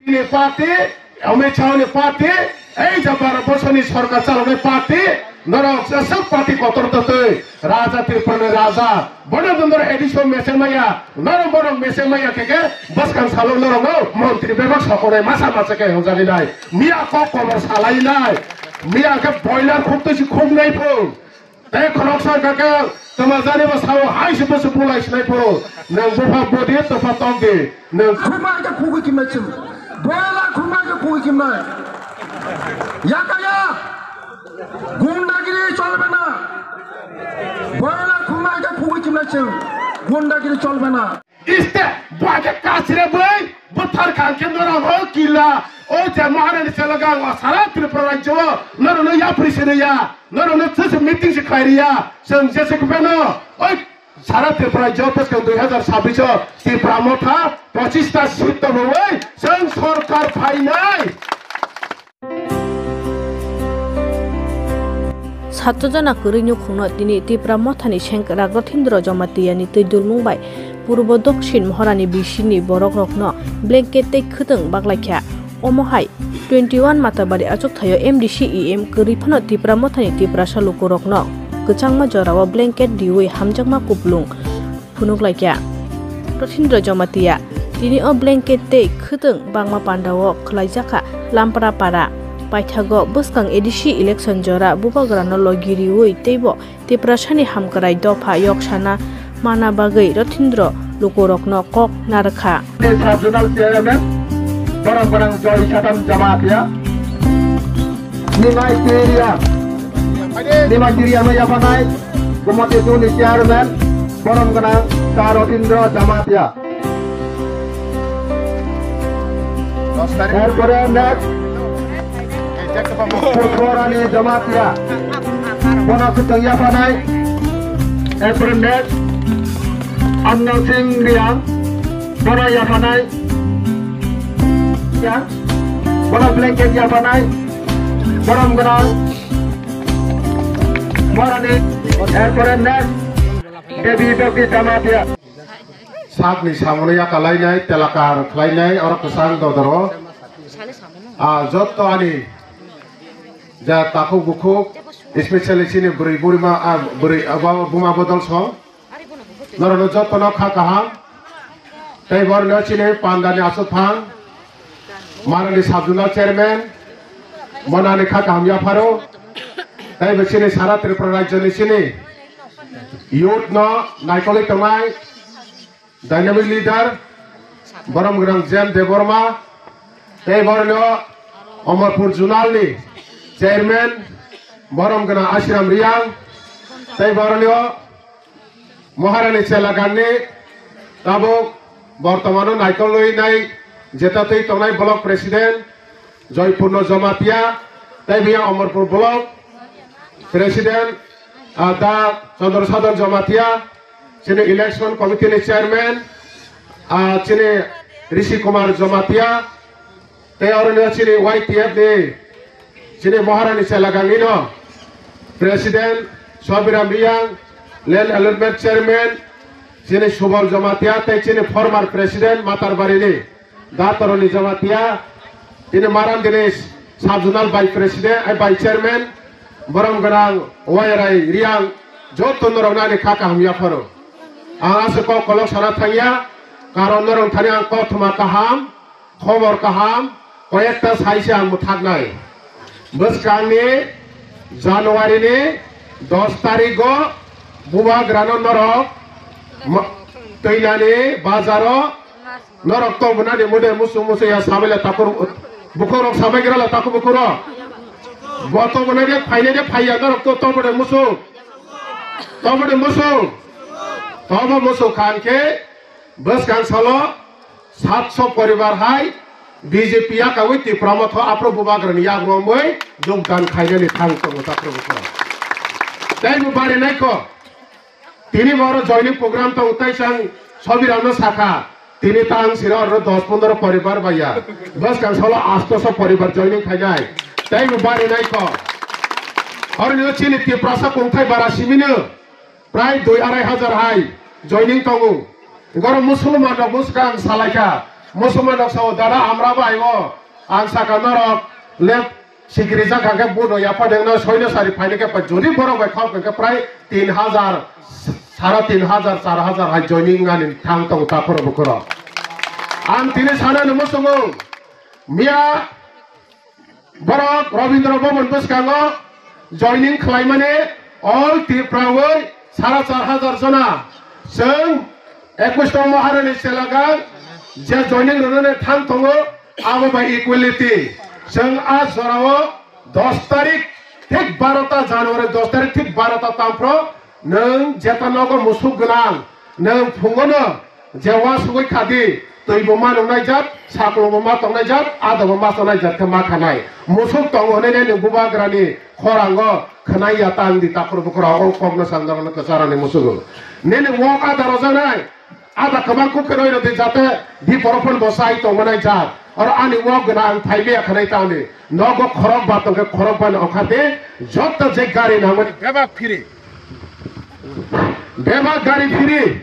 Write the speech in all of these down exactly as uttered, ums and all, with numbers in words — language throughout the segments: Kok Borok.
Ni party, Amit Shah ni party, ei je baro bosor ni sorkar chaloknai party, norok jeswk party kotor totwi, Raja Tripura ni Raja, bono dondor A D C o mese maya, norok bono mese maya khe khe bwskang salo norok no montri bebak sokonai masa masa khe hwnjagwi nai, miya kok kobor salai nai, miya khe boiler khuk twi si khuk nai phung. Tei khoroksa kaka twmajani bo sao hai se bwswk bulai sinai phuru. Nwng bupha bodi topha tokdi. Nwng khuma khe khugwi kimnai chwng. Boila khuma khe khugwi kimnai. Yakaya. Gundagiri cholbe na. Boila khuma khe khugwi kimnai chwng. Gundagiri cholbe na. Iste, bwage kasire bwi, bwthar kang khe norok o kila, o je Maharani chela gang o sara Tripura rajyo o norok no yapri sini ya, norok no chwng meeting se khlai ri ya, chwng jese khe phano, oi sara Tripura rajyo o bwskang dui hazar sabbish o Tipra Motha pochista seat tongwi chwng sorkar phainai. Satto jona kwrwi nukhungno tini Tipra Mothani sengkrak Rothindro Jamatia ni twi dulmung bai Purbo Dokshin Mohorani bisini borok rokno blanket tei khwtwng baklaikha. Omo hai twenty one Matabari achukthai o M D C E M kwrwi phano Tipra Mothani Tiprasa lukurokno kwchangma jorao blanket riwi hamjakma kupulung phunuk laikha. Rothindro Jamatia tini o blanket tei khwtwng bangma pandao khwlaijakha Lampra para. Paithago bwskang A D C election jora bubagrano logi riwi teibo Tiprasani hamkrai dopha yoksana mana bagwi Rothindro lukurokno kok narwkha. Sub-zonal chairman, borok gwnang Joy Satam Jamatia, Nimai Tiriya, Nimai Tiriya no yaphanai, Gumati Duni chairman, borom gwnang Sa Rotindra Jamatia. Erpore next, Puthorani Jamatia, bono swtwng yaphanai. Erpore next, Amna Singh Riang, bono yaphanai. Ya, bono blanket yaphanai. Borom gwnang. Borani, erpore next, Devi Bhakti Jamatia. Sakni samono yakalainai, telakar khlainai, oro kwchang dodoro. Ah, jotto ani ja takhuk bukhuk, especially chini bwrwi burima, ah, bwrwi, ah, buma bodol song. Norokno jottono kha kaham. Tei borokno chini pandani aswk phang, Marani sub-zonal chairman, monani kha kaham yapharo. Tei bo chini sara Tripura rajyoni chini youth no naikolwi tongnai dynamic leader, borom gwnang Jen Debbarma. Tei borokno Omorpur zonal ni chairman, borom gwnang Asiram Riang. Tei borokno Maharani Chelaganni tabuk bortomano naikolwi nai jeta twi tongnai block president Joypurno Jamatia, tei biyang Omorpur block president, ah, da Chandra Sadhan Jamatia, chini election committee ni chairman, ah, chini Rishi Kumar Jamatia, tei oro no chini Y T F ni chini Maharani Chelagangni no president Sobiram Riang, land allotment chairman chini Subal Jamatia, tei chini former president Matarbari ni Datoroni Jamatia, tini Maram Dinesh sub-zonal vice president, eh, vice chairman, borom gwnang Y R I Riang, joto norok nani kha kaham yapharo. Ang aswk kok kolok sana thangya, karon norok thani ang kothoma kaham, khobor kaham, koyekta sai se ang mwthaknai. Bwskangni January ni dos tarikgo bubagrano norok ma-, twinani bazaro norok tobonani mude musu musu ya sabaila takur bukhorok sabai grala takur bukhorok. Bo tobonai de phainai de phaiya norok to tobode musu. Tobode musu. Tobo musu khan khe bwskang salo satso poribar hai B J P yakawi Tipra Motha aphro bubagrani yak romwi jogdan khainani thang tongo takhro bukha. Tei bo bari naikho. Tini boro joining program tong tai chang Sobiramno sakha. Tini tang sira oro dos pondro poribar baya. Bwskang salo astoso poribar joining khainai. Tei bo bari naikho. Oro chini Tiprasa kongthai bara simino. Prai dui arai hajar hai joining tongo. Goro Musulman rok bwskang salaikha. Musulman rok sao, dada, amra bai o, ang saka norok lep sikiri jak kha khe budo yapha dengno soino sari phaino khe pa jodi borok bai khok khe prai tin hajar, sara tin hajar, char hajar hai joining ani thang tong ta khoro bukhoro. Ang tini sana ni musungo miya borok Rabindra Bhavan bwskango joining khlaimani all Tripura oi sara char hajar jona. Chwng ekwis tong Maharani Selagang je joining rwnani thang tongo, abo bai equality. Chwng a jorao dos tarik thik barota January, dos tarik thik barota tamphro nwng jeta nogo musuk gwnang, nwng phungono je wasugwi khadi, twibo ma nwngnai jat, saklongbo ma tongnai jat, adabo ma tongnai jat khe ma khanai. Musuk tongo hwnwi nini bubagrani khorango khwnai ya ta wngdi takhro bukhro o kokno sanjak no kwcharani musugo. Nini wok ada rojaknai, ada kwbang kuk khe roi rwdi jate di borok phano bo chai tongmanai jat. Oro ani wok gwnang ang phai maya khwnai ta wngdi. Nogo khorok ba tongkhe khorok bani ongkhar di, joto je gari nangmani bebak phiri. Bebak gari phiri.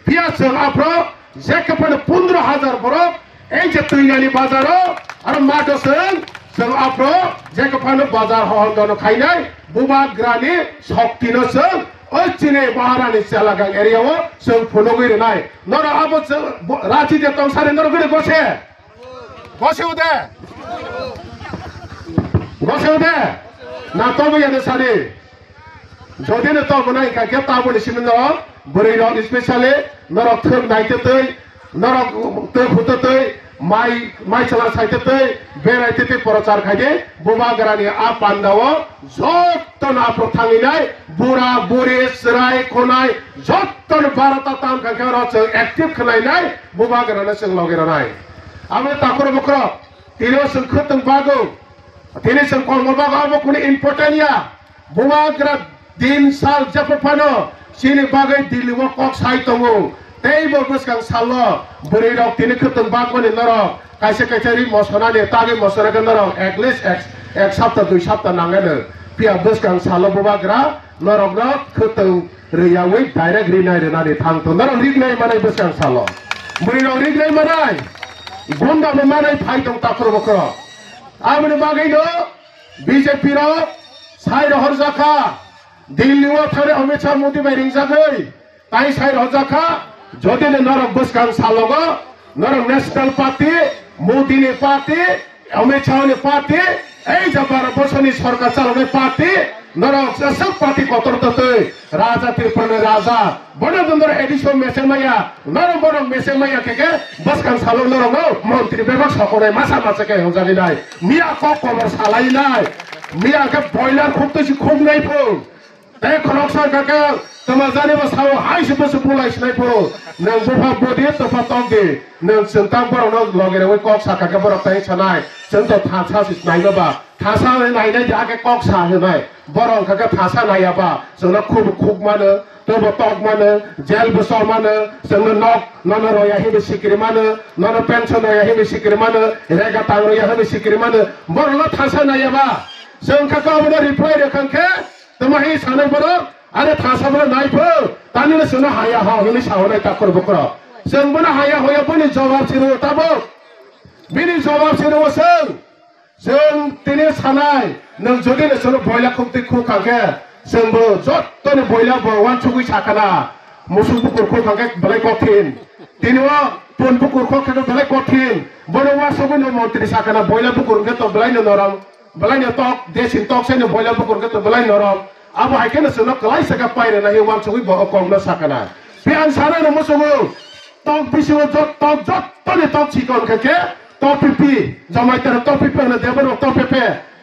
Phiya chwng aphro jekhe phano pondro hajar borok ei je twinani bazaro aro mato chwng, chwng aphro jekhe phano bazar hohon dono khainai bubagrani soktino chwng oi chini Maharani Selagang area o chwng phunugwi rwnai. Norok abo chwng bo-, rachi de tong sari norok gede gose. Gose ude. Gose ude. Na tobo yade sari. Jodi no tobo nai kha khe taboni simi no bwrwi rok specially norok thwk nai te twi, norok twi phuto twi, mai, mai chwla sai te twi, berai te twi prochar khai di, bubagrani a panda o jotto no aphro thangwi nai, bura buri, chwrai khonai, jotto no barota tam kha khe oro chwng active khwnai nai, bubagrano chwng logi rw nai. Abo takhro bukhro, tini o chwng khwtwng bago, tini chwng kolmo bago, abo kunu important ya. Bubagra din sal jepho phano chini bagwi Delhi o kok sai tongo. Tei bo bwskang salo bwrwi rok tini khwtwng bagmani norok kaisa kaisa ri mosonani tagwi mosonani norok at least ek, ek sapta dui sapta nangano. Phiya bwskang salo bubagra norokno khwtwng rwyawi direct rinai rwnani thang tong. Norok rignai manai bwskang salo. Bwrwi rok rignai manai. Gunda bo manai phai tong takhro bukhro. Aboni bagwi no B J P rok sai rohor jakha, Delhi o thare Amit Shah Modi bai ringjagwi, tai sai rohor jakha, jodi ni norok bwskang salogo, norok National Party, Modi ni party, Amit Shah ni party, ei je Bharat borsho ni sorkar chalonai party, norok jeswk party kotor totwi, Raja Tripura ni Raja, Bono dondor edison mese maya, norok borok mese maya khe khe bwskang salo norok no montri bebak sokonai masa masa khe hwnjagwi nai. Miya kok kobor salai nai. Miya khe boiler khuk twi si khuk nai phung. Tei khoroksa kha khe tama jani bo sao hai se bwswk bulai sinai phung. Nwng bupha bodi topha tok di. Nwng chwng tang borok no loge rewi kok sa kha khe borok tai sanai. Chwng to thansa si sinai ba. Thasa hwnwi nainai di, hakhe kok sa hwnwi. Borok wngkha khe thasa naiya ba, chwngno khub khuk mano, teibo tok mano, jail bo chor mano, chwngno nok, nono roya hinwi sikiri mano, nono pension roya hinwi sikiri mano, rega tang roya hinwi sikiri mano. Borokno thasa naiya ba, chwng wngkha khe obono reply rwkha khe, tamo hi sanai borok, are thasa bono nai pho, tanino chwngno haya ho hinwi sa hwnai takhro bukhro. Chwng bono haya hoya boni jobab si rwo tabuk. Bini jobab si rwo chwng. Chwng tini sanai, nwng jodi le chwngno boila khuk twi khuk kha khe, chwngbo jottoni boila bo uansugwi sa khana, musuk bukur khuk kha khe belai kothin. Tini o pun bukur khuk khe belai kothin. Bono uansugwi no montri sa khana, boila bukur hwnkhe to belai no norom, belai no tok, desin tok sai no boila bukur hwnkhe to belai norom. Abo hai kheno chwngno kwlai se khe pairwna hi uansugwi bo o kokno sa khana. Phiya ang sanai no muchungo, tok bisingo jot-, tok jottoni tok chikon kha khe, Topipi, Jamaitara topipi hwno, Deborok topipi.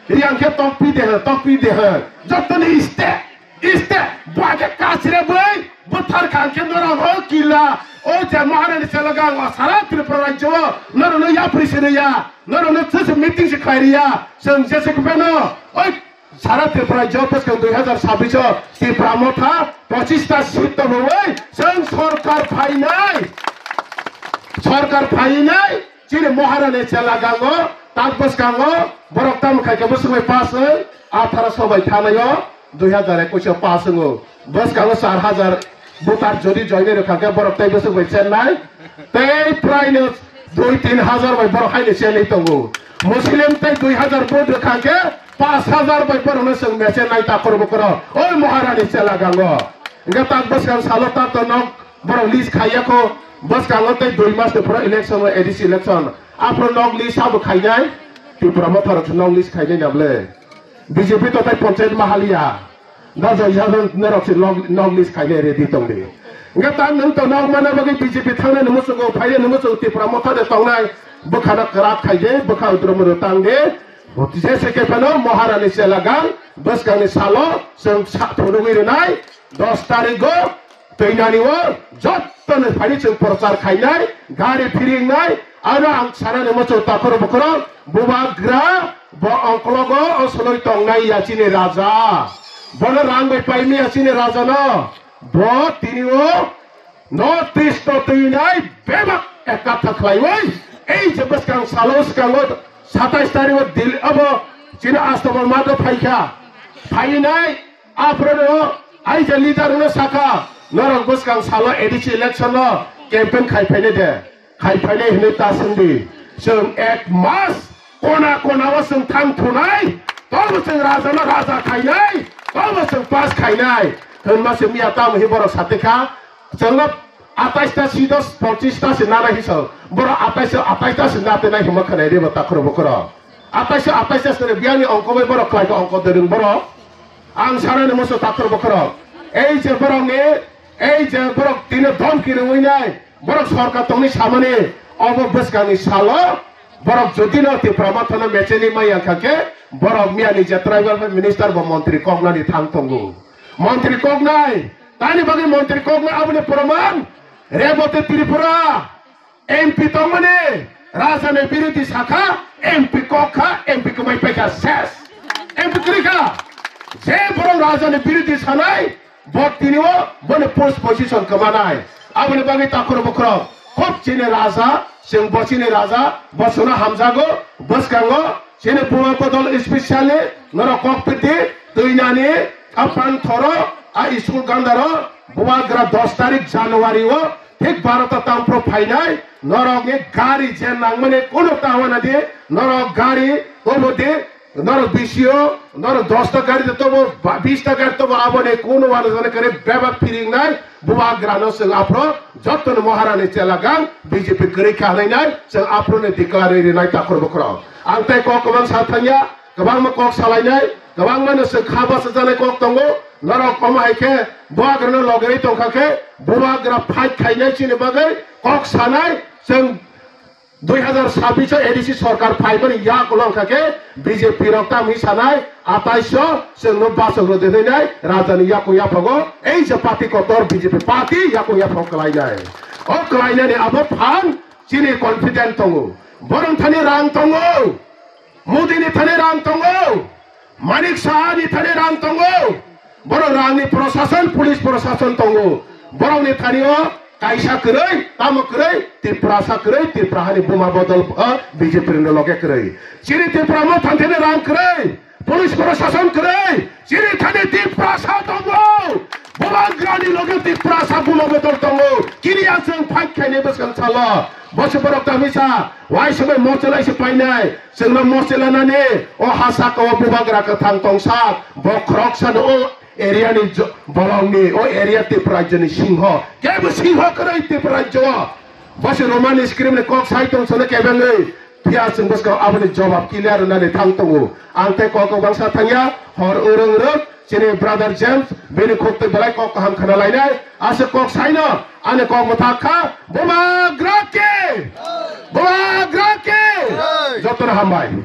Riyang khe tokpi de hwno, tokpi de hwno. Jottoni iste, iste, bwage kasre bwi, bwthar kha khe norok o kila, o je Maharani Selagang o sara Tripura rajyo o, norokno yapri sini ya, norokno chwng se meeting se khlai riya, chwng jese khe phano, oi, sara Tripura rajyo bwskang dui hazar sabbish o Tipra Motha pochista seat tongwi, chwng sorkar phainai, sorkar phainai, Chini Maharani Selagang o, tak bwskango, borok tamo khai khe bwswk bai pass wng, atharo so bai thanai o, dui hazar ekush o pass wngo. Bwskango char hazar voter jodi join rwkha khe borok tei bwswk bai chennai. Tei prai no Dui tin hajar bai borok haino chenwi tongo. Muslim tei dui hajar vote rwkha khe pash hajar bai borokno chwng mechenai takhor bukhoro. Oi Maharani chela gango. Hwnkhe tak bwskang salo tak to nok borok list khaiya kho. Bwskango tei dui mas ni phoro election o A D C election. Aphuru nok list abo khainai. Tipra Motha rok nok list khainai nable. B J P to tei panchayat mahaliya. Da jai jadon norok se nok, nok list khainai ready tongdi. Hwnkhe ta nwng to nok mana bagwi B J P thangnani muchungo phainani muchungo Tipra Motha de tongnai bwkhano kwrak khaide, bwkha udromro tangde. Jese khe phano Maharani chela gang bwskangni salo chwng sa phunugwi rwnai dos tarigo twinani o jottoni phaini chwng prochar khainai, gari phiringnai, aro ang sanani muchung takhoro bukhoro bubagra bo ongkologo o soloi tongnai ya chini raja. Bono rang bai paimaya chini rajano. Bo tini o North East o twinai bebak ekatha khlaiwi ei je bwskang salo swkango satais tarigo Delhi abo chini Astabal mato phaikha. Phainai aphuru aija leader no sakha, norok bwskang salo A D C election no campaign khai phainai de. Khai phainai hinwi ta swngdi. Chwng ek mas kona kona o chwng thang thunai, tobo chwng raja no raja khainai, tobo chwng pass khainai. Hwnma se miya tamo hi borok satikha, chwngno atais ta si dos, ponchis ta se nana hi chwng. Borok atais, atais ta se natenai hwnma khwnai rebo takhro bukhro. Atais, atais ta se biyangni ongko bai borok khlai kha ongko dereng borok. Ang sanani musu takhro bukhro. Ei je borokni, ei je borok tino dhomki rwinai, borok sorkar tongni samani, obo bwskangni salo, borok jodi no Tipra Mothano mecheni maya kha khe, borok miyani je tribal minister bo montri koknani thang tongo. Montri koknai, tani bagwi montri koknai aboni proman, Reboti Tripura, M P tongmani, rajani birodhi sakha, M P kok kha, M P kwmai paikha, ses. M P kwrwi kha, je borok rajani birodhi sanai, Bo tini o boni post position kwmanai. Aboni bagwi takhro bukhro khub chini raja, chwng bo chini raja, bo chwngno hamjago, bwskango chini Buma Bodol specially norok kok piti twinani a pang thoro a school gandaro bubagra dos tarik January o thik barota tangphro phainai norokni gari je nangmani kunu ta wana di norok gari tobo di Norok bisio, norok dos ta gari tobo, ba-, bis ta gari tobo, aboni kunu wano jani kare bebak phiringnai, bubagrano chwng aphro, jotono Maharani chela gang, B J P kwrwi kha hwnwi nai, chwng aphro ni declare rinai takhro bukhro. Ang tei kok kwbang sa thangya, kwbangma kok salainai, kwbangma no chwng kha bachajaknai kok tongo, norok omo hai khe bubagrano logerwi tongkha khe, bubagra fight khainai chini bagwi kok sanai, chwng Dui hazar sabbish o A D C sorkar phaimani yak ulo wngkha khe B J P rok tamni sanai atais o chwngno bachok rw de hwnwi nai rajani yakung yaphago ei je party kotor B J P party yakung yaphago kwlainai. O kwlainani abo phan chini confident tongo. Borok thani rang tongo. Modi ni thani rang tongo. Manik Saha ni thani rang tongo. Borok rang ni prosason, police prosason tongo. Borok ni thani o kaisa kwrwi, tamo kwrwi, Tiprasa kwrwi, Tipra hani buma bodol, o, B J P ni loge kwrwi. Chini Tipra mo thani thani rang kwrwi, police prosason kwrwi, chini thani Tiprasa tongo. Bubagra ni loge Tiprasa buma bodol tongo. Kini ya chwng fight khainai bwskang salo. Bo se borok tamisa, wai se bai mochwlai se painai. Chwngno mochwlanani o ha saka o bubagra kwthang tongsa, bo khoroksano o area ni jo-, bolongni, o area Tripura rajyoni singho. Kebo singho kwrwi Tripura rajyo o. Bo se Roman script ni kok sai tong sono kebengwi. Phiya chwng bwskang aboni jobab clear rwnani thang tongo. Ang tei kok kwbangsa thangya, hor urung rwk, Chini brother James, bini khuk twi belai kok kaham khna lainai, aswk kok saino, ani kok mwthak kha, Bubagra ki! Bubagra ki! Jotono hambai.